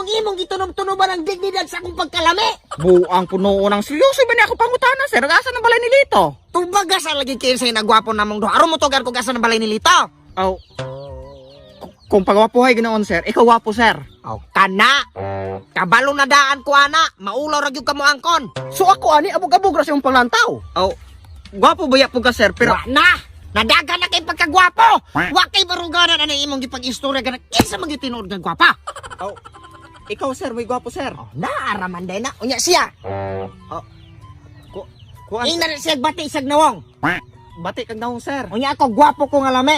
Nganong imong gitunob-tunoban ang dignidad sa akong pagkalami? Buang puno ng seryoso ba niya ako pangutana, sir? Asa ng balay ni Lito? Tubaga sa lagi kinsay na gwapo namong duha. Aron mo tugar kung asa ng balay ni Lito. Aw. Kung pagwapuhay ginoon, sir, ikaw wapo, sir. Aw, kana. Kabalo na daan ko ana, maulaw ra gyud kamo angkon. So ako ani abog-abog ra sa imong panglantaw. Aw, gwapo ba po ka, sir, pero Wa na. Nadaga na kay pagkagwapo. Wa kay baruganan ani imong gipag-istorya kana kinsa man gyud tinuod nga gwapa. Aw, ikaw, sir, may gwapo, sir. Naara man day na unya siya. Ku kuan Ingnan na siya bati isag nawong. bati kag naong, sir. Unya ako gwapo ko nga lami.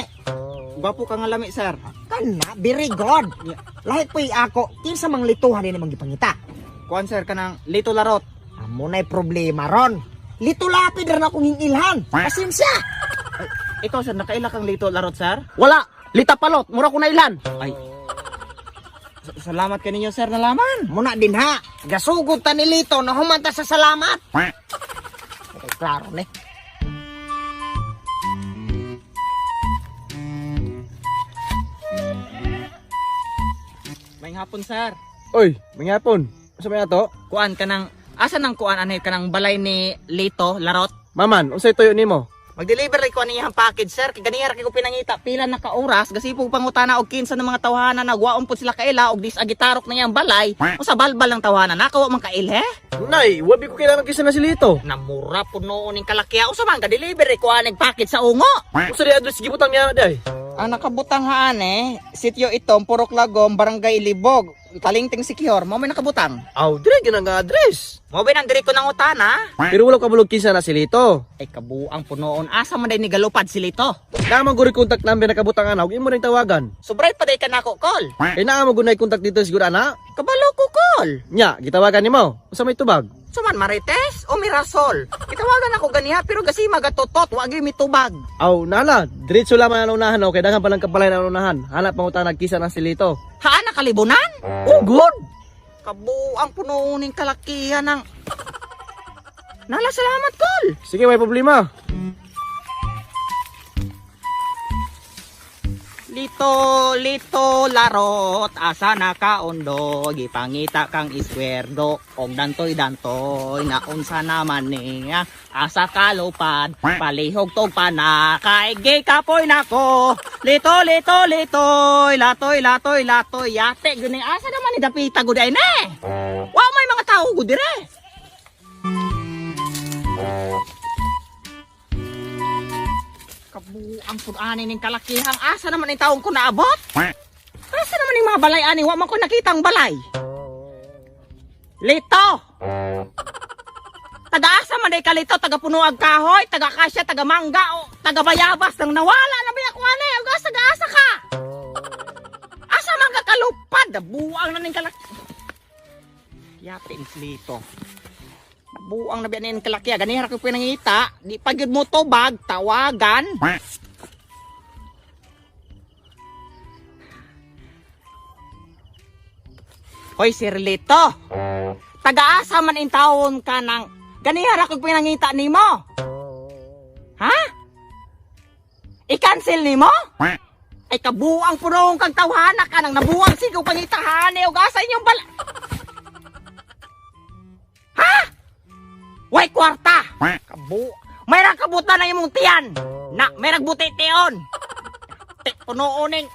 Gwapo ka nga lami, sir. Kana very good. Lahi po'y ako kinsa mang lituhan din imong gipangita. Kuan, sir, kanang Lito Larot. Amo na'y problema ron. Lito lapid rin akong hingilhan. Pasensya. Ikaw, sir, nakaila kang Lito Larot, sir? Wala! Lita palot, mura ko na ilan. Ay. Salamat kaninyo, sir, nalaman. Muna din ha. Gasugod ta ni Lito na humanta sa salamat. Okay, klaro ni. May hapon, sir. Oy, mangyapon. Unsa may ato? Kuan kanang asa nang kuan anay kanang balay ni Lito Larot? Maman, unsay tuyo nimo? Mag-deliver ko ani iyang package, sir. Kay ganiha ra kay ko pinangita pila na ka oras gasipog pangutana og kinsa ng mga tawhana nagwaon pud sila kaila og disagitarok na iyang balay. Usa balbal ang tawhana nakawa man kail he. Nay, wabi ko kailangan kisa na si Lito. Namura pud noon ning kalakya usa man ka-deliver ko ani package sa ungo. Unsa di address gibutang niya day? Ang nakabutang haan eh, sityo itom, Purok Lagom, Barangay Libog, Talingting Sikior, mo may nakabutang. Aw, dire gyud ang address. Mo ba nang diri ko nang utana? Pero wala ka bulog kinsa na si Lito. Ay kabuang punoon, asa man day ni galupad si Lito. Naa man guri contact number nakabutang ana, ug imo ring tawagan. So bright pa day ka nako call. Kay naa mo gunay contact dito siguro ana. Kabalo ko call. Nya, gitawagan nimo. Unsa may tubag? Suman Marites o Mirasol. Itawagan ako ganiha pero gasi magatotot, wa gyud mitubag. Aw, nala, diretso lamang ang unahan okay, daghan pa lang kabalay na unahan. Hanap pangutana kisa na si Lito. Haan na kalibunan? Oh, good. Kabuang punoon ning kalakihan ng Nala, salamat call. Sige, may problema. Lito, lito, larot, asa na ka ondo, gipangita kang iswerdo, og dantoy dantoy, naunsa naman niya, asa ka lupad, palihog tog pana, kay gikapoy nako, lito, lito, litoy, latoy, latoy, latoy, yate, guni, asa naman ni dapita gud ay ne? Wa may mga tao gud dire. Kabuang pud ani ning kalakihang asa naman ang taong ko naabot? Asa naman yung mga balay ani? Wa man ko nakita ang balay. Lito! Taga-asa man day ka lito, taga punuag kahoy, taga kasya, taga mangga, o taga bayabas nang nawala na ba ako ani? Ug asa asa ka? Asa man ka kalupad? Buang na ning kalak. Yate ni Lito. Buang na biya ning kalaki. Ganiha ra ko pinangita, di pa gyud mo tubag, tawagan. Hoy, Sir Lito. Tagaasa man in taon ka ng ganiha ra kog pinangita nimo. Ha? I-cancel nimo? Ay kabuang punoong kang tawhana ka nang nabuang sigaw pangitahan eh, ug asa inyong bala. Ha? Way kwarta. Kabu may rakabutan na imong tiyan. Na, may ragbuti tiyon. Te punoon ning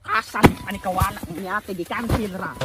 asan ani kawala ni ate gi cancel ra.